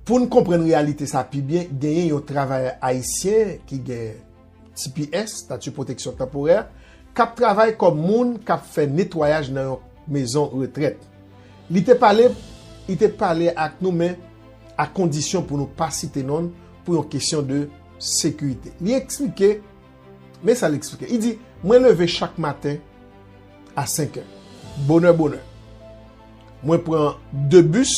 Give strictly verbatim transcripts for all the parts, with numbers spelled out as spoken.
Pou n konprann reyalite sa pi byen, genyen yon travayè ayisyen ki gen T P S, Stati Pwoteksyon Tanporè, k ap travay kòm moun k ap fè netwayaj nan yon mezon retrèt. Li te pale, li te pale ak nou, men a kondisyon pou nou pa site non l pou yon kesyon de sekirite. Li eksplike, men sa l eksplike. Li di, mwen leve chak maten a senk è. Bonè, bonè. Mwen pran de bis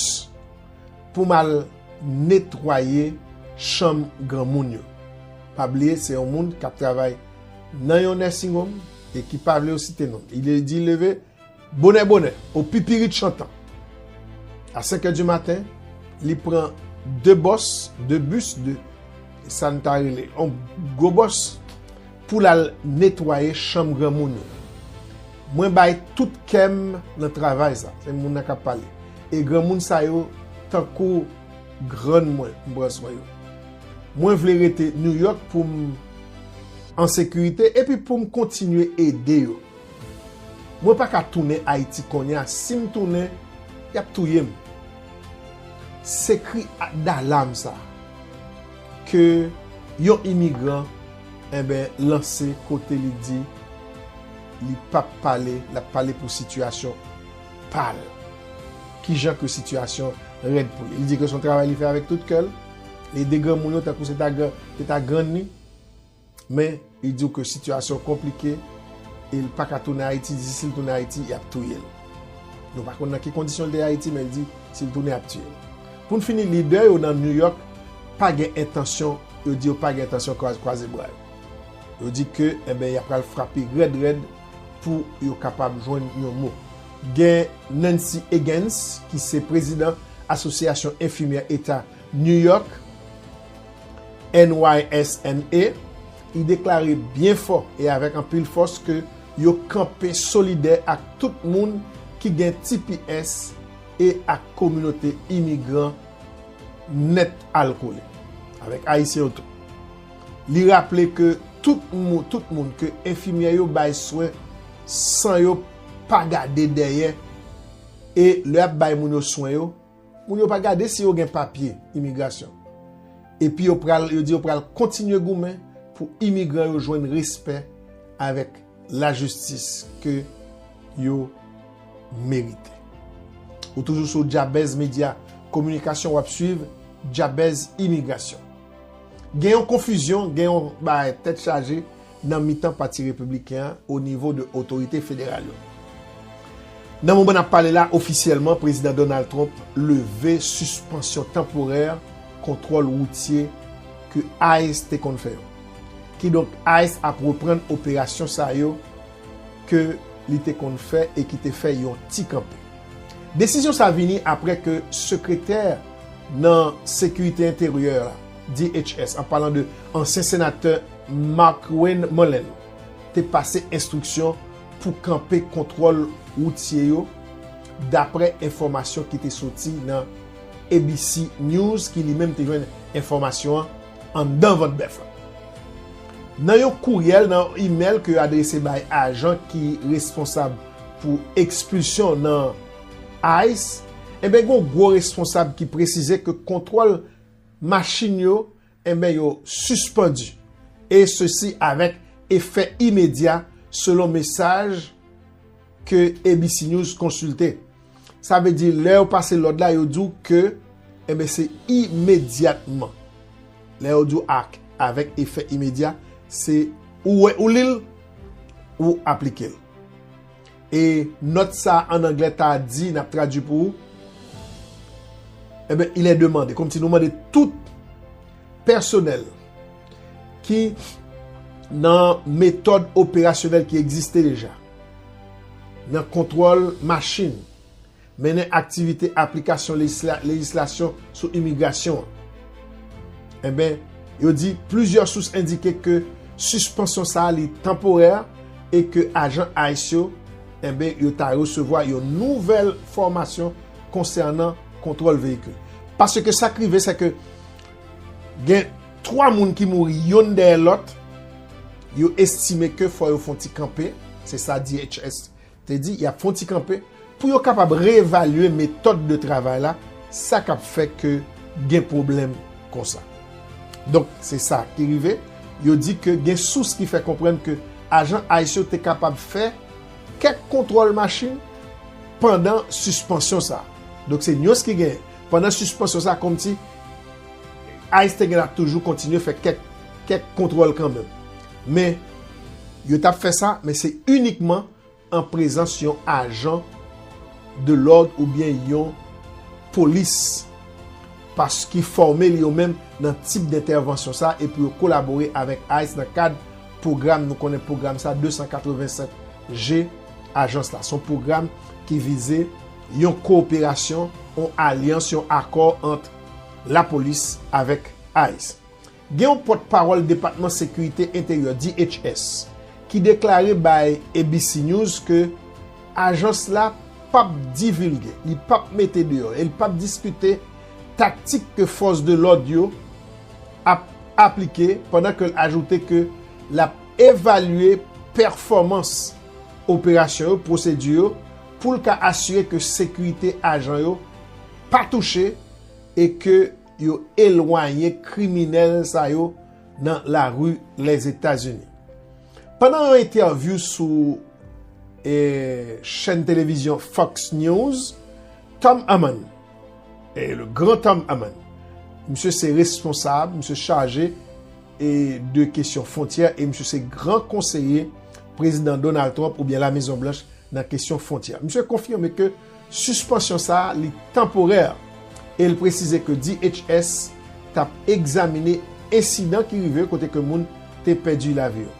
pou m al netwaye chanm granmoun yo. Pa bliye, se yon moun k ap travay nan yon nursing home e ki pa vle yo site non l. Li di leve bonè bonè, o pipirit chantan. A senk è di maten, li pran de bòs, de bis, de sa n ta rele yon gwo bòs pou l al netwaye chanm granmoun yo. Mwen bay tout kè m nan travay sa. Se moun nan k ap pale. E granmoun sa yo tankou grann mwen, m pran swen yo. Mwen vle rete New York pou m an sekirite epi pou m kontinye ede yo. Mwen pa ka tounen Ayiti kounye a. Si m tounen, y ap touye m. Se kri a- dalam sa ke yon imigran, enben, lanse kote li di li p ap pale, l ap pale pou sitiyasyon pa l. Kijan ke sitiyasyon rèd pou li. Li di ke se yon travay li fè avèk tout kè l. Li ede granmoun yo tankou se ta gran, se ta grann li. Men, li di w ke sitiyasyon konplike e l pa ka tounen Ayiti. Li di si l tounen Ayiti, y ap touye l. Nou pa konn nan ki kondisyon l te Ayiti, men li di si l tounen, y ap tiye l. Pou n fini, lidè yo nan New York pa gen entansyon, yo di yo pa gen entansyon kwa- kwaze bra yo. Yo di ke, enben, y ap pral frape rèd rèd pou yo kapab jwenn yon mo. Gen Nancy Higgins, ki se prezidan Asosyasyon Enfimyè Eta New York, N Y S N A, li deklare byen fò e avèk anpil fòs ke yo kanpe solidè ak tout moun ki gen T P S e ak kominote imigran nèt al kole, avèk Ayisyen yo tou. Li raple ke tout moun, tout moun ke enfimyè yo bay swen san yo pa gade dèyè, e lè y ap bay moun yo swen yo, moun yo pa gade si yo gen papye imigrasyon. Epi yo pral, yo di yo pral kontinye goumen pou imigran yo jwenn respè avèk lajistis ke yo merite. Ou toujou sou Jabez Media Kominikasyon, w ap swiv Jabez Imigrasyon. Gen yon konfizyon, gen yon bagay tèt chaje nan mitan Pati Repibliken an o nivo de otorite federal yo. Nan moman n ap pale la, ofisyèlman, Prezidan Donald Trump leve sispansyon tanporè kontwòl woutye ke ICE te konn fè yo. Kidonk, ICE ap reprann operasyon sa yo ke li te konn fè e ki te fè yon ti kanpe. Desizyon sa vini apre ke sekretè nan Sekirite Enteryè la, D H S, an palan de ansyen senatè Markwayne Mullin, te pase enstriksyon pou kanpe kontwòl woutye yo, dapre enfòmasyon ki te soti nan A B C News, ki li menm te jwenn enfòmasyon an anndan vant bèf la. Nan yon kouryèl, nan yon imèl ke yo adrese bay ajan ki responsab pou ekspilsyon nan ICE, enben, gen yon gwo responsab ki presize ke kontwòl machin yo, enben, yo sispandi. E sesi avèk efè imedya, selon mesaj ke A B C News konsilte. Sa vle di, lè yo pase lòd la, yo di w ke, enben, se imedyatman. Lè yo di w ak, avèk efè imedya, se ou wè ou li l, ou aplike l. E nòt sa an anglè ta di, n ap tradui pou ou, enben, il est demandé. Kòmsi nou mande tout pèsonèl ki nan metòd operasyonèl ki egziste deja, nan kontwòl machin, mennen aktivite aplikasyon lejisla-, lejislasyon sou imigrasyon an. Enben, yo di plizyè sous endike ke sispansyon sa a li tanporè e ke ajan ICE yo, enben, yo ta resevwa yon nouvèl fòmasyon konsènan kontwòl veyikil. Paske sa k rive, se ke gen twa moun ki mouri yonn dèyè lòt, yo estime ke fò yo fè yon ti kanpe, se sa D H S te di, y ap fè yon ti kanpe pou yo kapab reevalye metòd de travay la, sa k ap fè ke gen pwoblèm konsa. Donk, se sa ki rive. Yo di ke gen sous ki fè konprann ke ajan ICE yo te kapab fè kèk kontwòl machin pandan sispansyon sa. Donk, se news ki genyen. Pandan sispansyon sa, kòmsi ICE te gen la toujou kontinye fè kèk, kèk kontwòl kanmenm. Men, yo t ap fè sa, men se inikman an prezans yon ajan de lòd oubyen yon polis, pas ki fòme li yo menm nan tip dentèvansyon sa, e pou yo kolabore avèk ICE nan kad pwogram, nou konnen pwogram sa, de san katrevensenk G ajans la. Se yon pwogram ki vize yon kowoperasyon, yon alyans, yon akò ant lapolis avèk ICE. Gen yon pòtpawòl Depatman Sekirite Enteryè, D H S, ki deklare bay A B C News ke ajans la p ap divilge, li p ap mete deyò e li p ap diskite taktik ke fòs de lòd yo ap aplike, pandan ke l ajoute ke l ap evalye pèfòmans operasyon yo, pwosedi yo, pou l ka asire ke sekirite ajan yo pa touche e ke yo elwanye kriminèl sa yo nan lari Lèzetazini. Pandan yon entèvyou sou, eh, chèn televizyon Fox News, Tom Homan, eh, le grand Tom Homan, misye se responsab, misye chaje, eh, de kesyon fwontyè e misye se gran konseye prezidan Donald Trump oubyen Lamezon Blanch nan kesyon fwontyè. Misye konfime ke sispansyon sa a, li tanporè e l presize ke D H S t ap egzamine ensidan ki rive kote ke moun te pèdi lavi yo.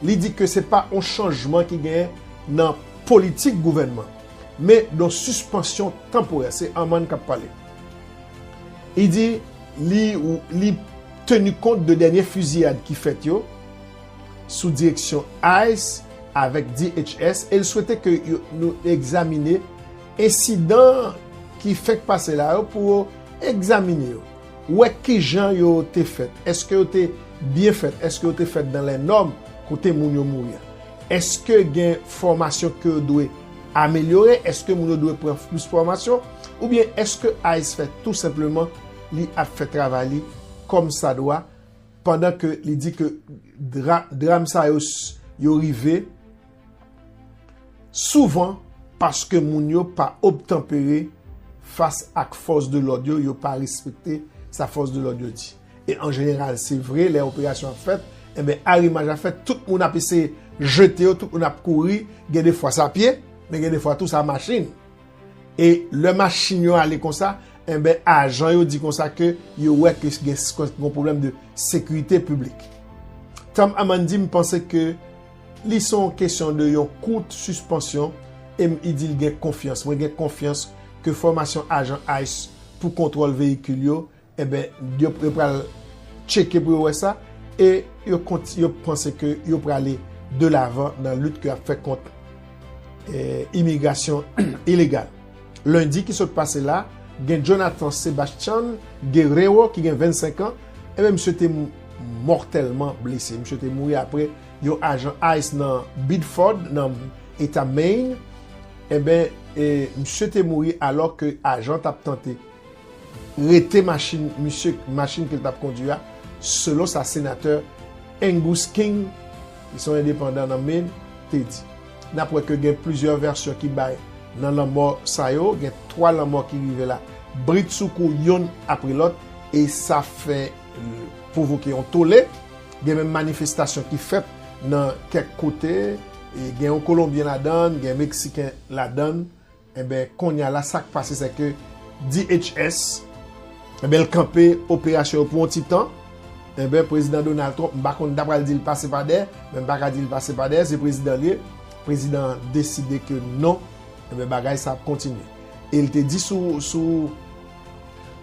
Li di ke se pa yon chanjman ki genyen nan politik gouvènman, men yon sispansyon tanporè. Se Homan k ap pale. Li di li, li teni kont de dènye fiziyad ki fèt yo sou direksyon ICE avèk D H S e l swete ke yo, nou egzamine ensidan ki fèk pase la yo pou yo egzamine yo, wè kijan yo te fèt, èske yo te byen fèt, èske yo te fèt dans les normes kote moun yo mouri a. Èske gen fòmasyon ke yo dwe amelyore? Èske moun yo dwe pran plis fòmasyon? Oubyen èske ICE fè tou senpleman li ap fè travay li kòm sa dwa, pandan ke li di ke dra-, dram sa yo, yo rive souvan paske moun yo pa obtanpere fas ak fòs de lòd yo, yo pa respekte sa fòs de lòd yo di. E an jeneral, se vre, lè operasyon ap fèt, enben, arimaj ap fèt, tout moun ap eseye jete yo, tout moun ap kouri, gen de fwa sa pye, men gen de fwa tou sa machin. E lè machin yo ale konsa, enben, ajan yo di konsa ke yo wè ke gen, gen pwoblèm de sekirite piblik. Tom Homan di, "M panse ke li se yon kesyon de yon kout sispansyon," e m, li di l gen konfyans. "Mwen gen konfyans ke fòmasyon ajan ICE pou kontwòl veyikil yo, enben, yo, yo pral tcheke pou yo wè sa, e yo konti-, yo panse ke yo prale de lavan nan lit ke y ap fè kont, eh, imigrasyon ilegal." Lendi ki sot pase la, gen Jonathan Sebastian Guerrero ki gen vennsenk an, enben, misye te m-, mòtèlman blese. Misye te mouri apre yon ajan ICE nan Biddeford, nan eta Maine, enben, e, misye te mouri alò ke ajan t ap tante rete machin, misye, machin ke l t ap kondui a, selon sa senatè Angus King, ki se yon endepandan nan Maine, te di. N ap wè ke gen plizyè vèsyon ki bay nan lanmò sa yo, gen twa lanmò ki rive la, britsoukou, yonn apre lòt, e sa fè, e, pwovoke yon tole. Gen menm manifestasyon ki fèt nan kèk kote, e gen yon Kolonbyen ladan l, gen Meksiken ladan l. Enben, kounye a la, sa k pase, se ke D H S, enben, l kanpe operasyon yo pou yon ti tan. Enben, prezidan Donald Trump, m pa konn, ta pral di l pase pa dèyè, men m pa ka di l pase pa dèyè, se prezidan l ye. Prezidan an deside ke non, enben, bagay sa ap kontinye. E l te di sou, sou,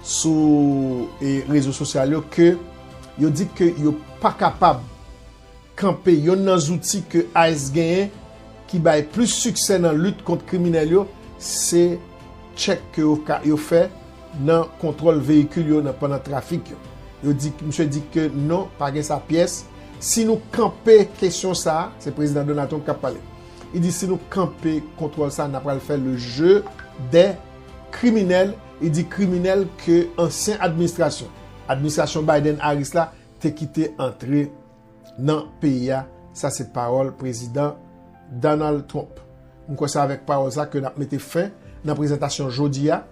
sou, e, rezo sosyal yo ke yo di ke yo pa kapab kanpe yonn nan zouti ke ICE genyen ki bay plis siksè nan lit kont kriminèl yo, se tchèk ke yo ka, yo fè nan kontwòl veyikil yo nan, pandan trafik yo. Yo di, misye di ke non, pa gen sa pyès. Si nou kanpe kesyon sa a, se prezidan Donald Trump k ap pale. Li di si nou kanpe kontwòl sa a, n ap pral fè le jeu des kriminèl, li di kriminèl ke ansyen administrasyon, administrasyon Biden-Harris la, te kite antre nan peyi a. Sa se pawòl prezidan Donald Trump. M kwè se avèk pawòl sa ke n ap mete fen nan prezantasyon jodi a.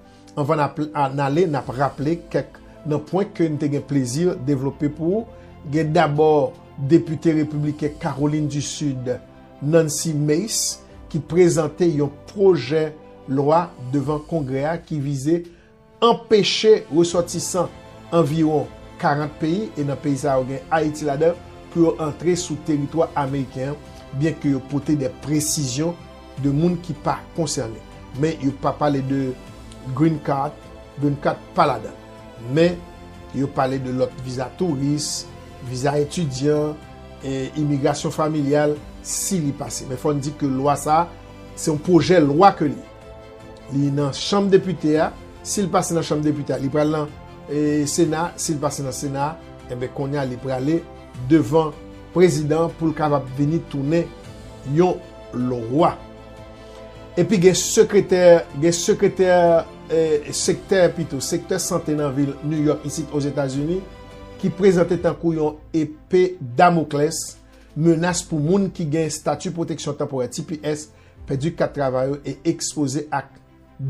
Anvan n ap, n ale, n ap raple kèk nan pwen ke n te gen plezi devlope pou ou. Gen dabò depite repibliken Kawolin di Sid, Nancy Mace, ki prezante yon pwojè lwa devan Kongrè a ki vize anpeche resòtisan anviwon karant peyi, e nan peyi sa yo gen Ayiti ladan, pou yo antre sou teritwa ameriken an, byenke yo pote de presizyon de moun ki pa konsène. Men yo pa pale de green card, green card pa ladan. Men yo pale de lòt viza touris, viza etidyan, e imigrasyon familyal, si li pase. Men fò n di ke lwa sa a, se yon pwojè lwa ke li ye. Li nan chanm depite a. Si l pase nan chanm depite a, li pral nan, e, Sena. Si l pase nan Sena, enben, kounye a, li prale devan prezidan an pou l kapab vini tounen yon lwa. Epi gen sekretè, gen sekretè, e, sektè pito, sektè sante nan vil New York, isit Ozetazini, ki prezante tankou yon epe Damoklès, menas pou moun ki gen estati pwoteksyon tanporè, T P S, pèdi kat travay yo e ekspoze ak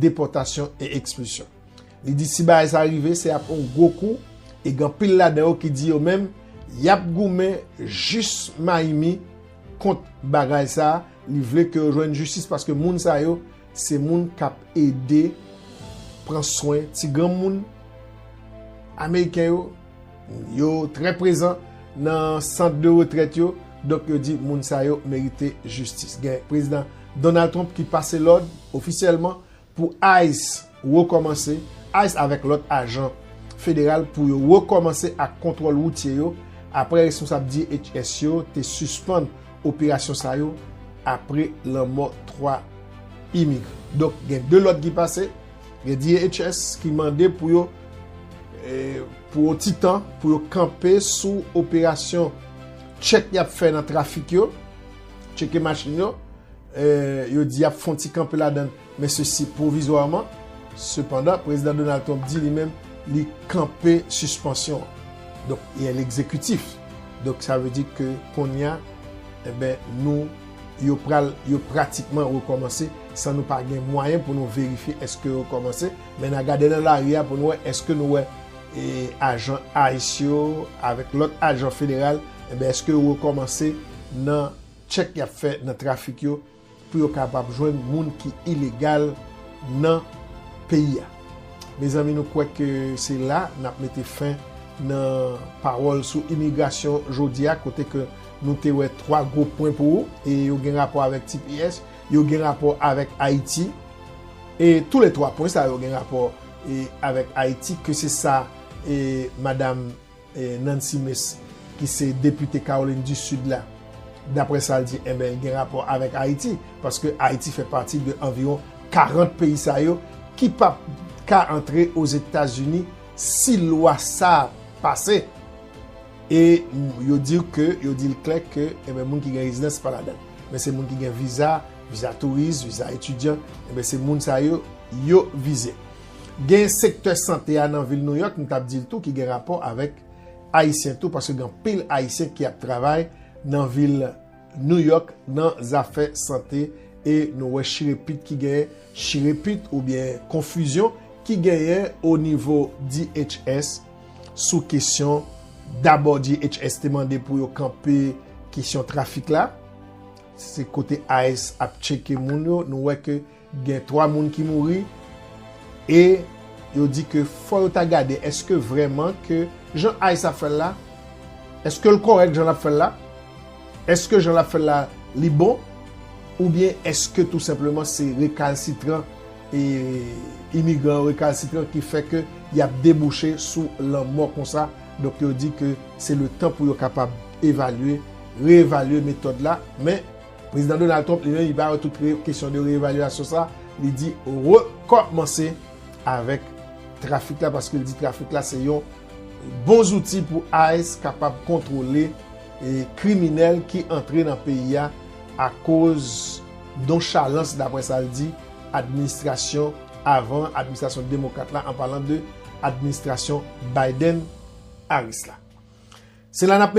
depòtasyon e ekspilsyon. Li di si bagay sa rive, se ap yon gwo kou, e gen anpil ladan yo ki di yo menm, y ap goumen jis mayimi kont bagay sa. Li vle ke yo jwenn jistis, paske moun sa yo, se moun k ap ede pran swen ti granmoun ameriken yo. Yo trè prezan nan sant de retrèt yo. Donk, yo di moun sa yo merite jistis. Gen prezidan Donald Trump ki pase lòd ofisyèlman pou ICE rekòmanse, ICE avèk lòt ajan federal, pou yo rekòmanse ak kontwòl woutye yo, apre responsab D H S yo te sispann operasyon sa yo apre lanmò twa imigran. Donk, gen de lòd ki pase, gen D H S ki mande pou yo, e, pou yon ti tan, pou yo kanpe sou operasyon tchèk y ap fè nan trafik yo, tcheke machin yo. E, yo di y ap fè yon ti kanpe ladan, men sesi pwovizwaman. Sepandan, prezidan Donald Trump di li menm, li kanpe sispansyon an. Donk, il y a l'exécutif. Donk, sa vle di ke kounye a, enben, nou, yo pral, yo pratikman rekòmanse san nou pa gen mwayen pou nou verifye èske yo rekòmanse. Men n a gade nan lari a pou nou wè èske nou wè, e, ajan ICE yo avèk lòt ajan federal, enben, èske yo rekòmanse nan tchèk y ap fè nan trafik yo pou yo kapab jwenn moun ki ilegal nan peyi a. Mezanmi, nou kwè ke se la n ap mete fen nan pawòl sou imigrasyon jodi a, kote ke nou te wè twa gwo pwen pou ou, e yo gen rapò avèk T P S, yo gen rapò avèk Ayiti, e tou le twa pwen sa yo gen rapò, e, avèk Ayiti, ke se sa, e, madam e, Nancy Mace, ki se depite Kawolin di Sid la, daprè sa l di, enben, l gen rapò avèk Ayiti, paske Ayiti fè pati de anviwon karant peyi sa yo ki p ap ka antre Ozetazini si lwa sa a pase. E yo di ke, yo di l klè ke, enben, moun ki gen rezidans pa ladan l. Men se moun ki gen viza, viza touris, viza etidyan, enben, se moun sa yo, yo vize. Gen sektè sante a nan vil New York, m t ap di l tou, ki gen rapò avèk Ayisyen tou, paske gen anpil Ayisyen ki ap travay nan vil New York nan zafè sante, e nou wè chirepit ki genyen, chirepit oubyen konfizyon ki genyen o nivo D H S sou kesyon, dabò D H S te mande pou yo kanpe kesyon trafik la, se kote ICE ap tcheke moun yo, nou wè ke gen twa moun ki mouri, e yo di ke fò yo ta gade èske vrèman ke jan ICE ap fè l la, èske l kòrèk jan l ap fè l la, èske jan l ap fè l la li bon, oubyen èske tou senpleman se rekalsitran, e, imigran yo rekalsitran ki fè ke y ap debouche sou lanmò konsa. Donk yo di ke se le tan pou yo kapab evalye, reevalye metòd la, men Prezidan Donald Trump li menm, li pa wè tout re-, kesyon de reevalyasyon sa, li di rekòmanse avèk trafik la, paske li di trafik la se yon bon zouti pou ICE kapab kontwole, e, kriminèl ki antre nan peyi a akoz nonchalans, daprè sa l di, administrasyon avan administrasyon demokrat la, an palan de administrasyon Biden-Harris la. Se la n ap mete